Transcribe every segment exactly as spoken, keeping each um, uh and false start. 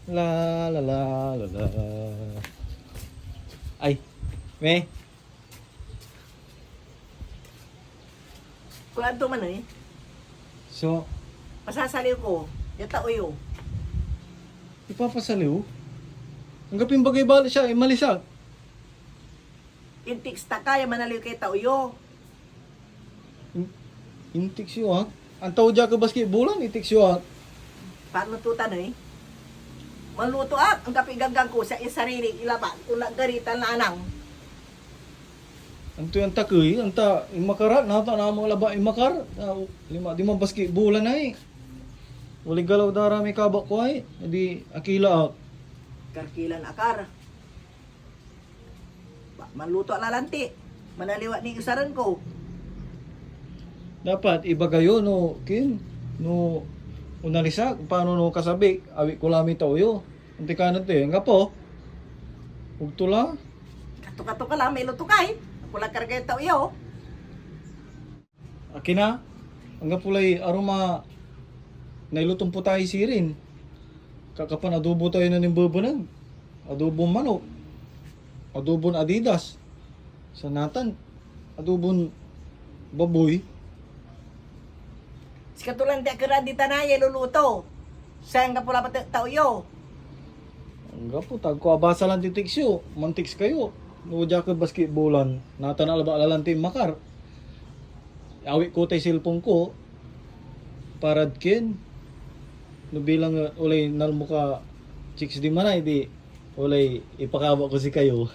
La, la, la, la, la. Ay, me. Kulaan to man eh. So, pasasaliw ko, ya tao yo. Ipapasaliw? Anggapin bagay bala siya, imalisak. Intiksta ka ya manaliw kay tao yo. In-, intiksta yo, ha? Antaw dia ka basketbolan, intiksta yo, ha? Paano to tan, eh? Manluto ak, anggapoy ganggan ko, sa isarili, ilaba, kung nagaritan na anang. Antoy antakey, anta, imakar, natan amo labat imakar, ah, lima, di man basketbolan ay. Walay galaw da ra may kabak ko ay, di akila ak. Karkilan akar. Ba, manluto ak lalanti. Manaliw ak ni usaren ko. Dapat ibaga yo no, kin, no, onalisak, paano no kasabik, awit ko lamay tao yo. Anti kanen to eh, anggapo. Ugto la. Kato-kato ka la, may luto ka eh. Ako la kargay tao yo. Akin a, anggapo lay arum a nailuton potay sirin. Kakapan adobo tayo na nimbebeneg. Adobon manok. Adobon adidas. Sa natan, adobon baboy. Sikato lan ti akera di tanay ya luluto. Say anggapo labat et tao yo. Anggapo, ta agko abasa lan ti text yo. Mantext kayo. No dia ka basketbolan, natan alaba la lan ti makar. Awit ko tay cellphone ko. Parad kin. No bilang, uh, olay nalmo ka chicks di manay, di olay ipakaba ko sikayo.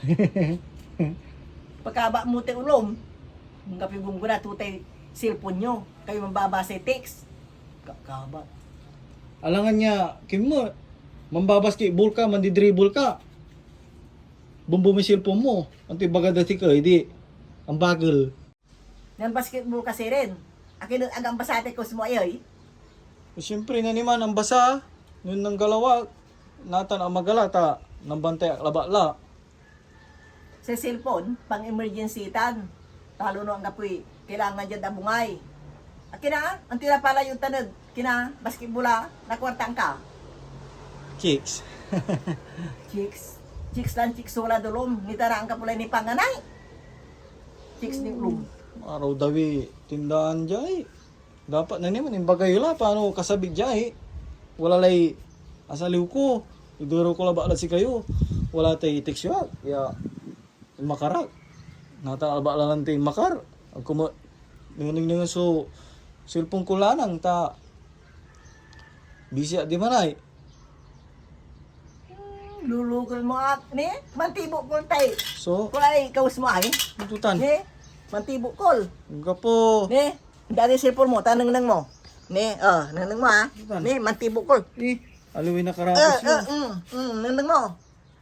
Pakaba mo tay olom. Anggapoy gunggona to tay cellphone yo. Kayo mambabasay text. Ka-, kabat. Alangan ya, kin mo, mambabasketball ka, mandidribble ka. Bombo may cellphone mo. Antoy baga dati ka, hindi. Ang bagel. Nen basketball ka sirin. Akin et ag ambasa tay kos mo ayay? Siyempre, naniman, ambasa. Nen nanggalaw ak, natan a magala, ta nambantay ak labat la. Say cellphone, pang-emergency tan. Talo no anggapoy kailangan diad abungay. Akin a, antoy napala yo tan ed kina basketball a, nakuartaan ka? Chicks. Chicks. Chicks lan chicks, wala dolom. Nitaraan ka pulay nipanganay. Chicks ni olom. Araw dawi tindaan diay. Dapat na niman, imbagay la, pano kasabik diay. Wala lay asaliw ko. Idoro ko labat la sikayo. Wala tay text yo, ya, makarak. Natan alaba la lan ti makar. Agko mo, nengneng so cellphone ko lanang, ta bisi ak di manay. Hmm, lulukol mo ak, ni? Mantibukol tay. So? Kulay kaus mo ay? Tutan. Ni? Mantibukol. Gapo. Ni? Dati cellphone mo, ta nengneng mo. Ni, oh, nengneng mo, ah. Tutan. Ni, mantibukol. Eh, aliwi na Eh, karapas eh, yun. Mm, mm, nengneng mo.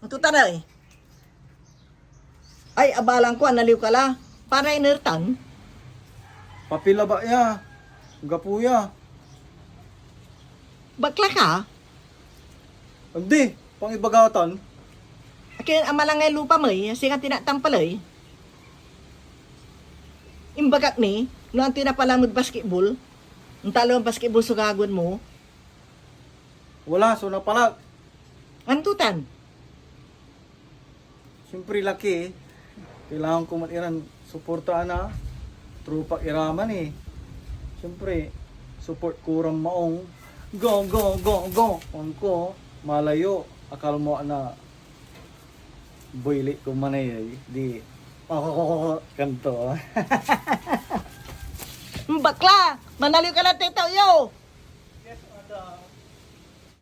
Ang tutan ay. Ay, abalang ko, analiw ka la. Para inertan? Papilaba ya. Gapo ya. Bakla ka? Agdi, pangibagatan. Akin amalangay lupa mo, eh, singa tinatampal, eh. Imbagak ni, no antoy napalam ed basketball, antalo ang basketball so gagawin mo. Wala, so napalak. Anto tan? Siyempre, laki. Kailangan ko man iran suportaan na. Tropa iraman eh. Siyempre, support ko ran maong. Go, go, go, go! Ang ko, malayo. Akal mo na boylit ko manayay. Di, oh, kanto. Bakla! Manaliw ka na, tetaw yo!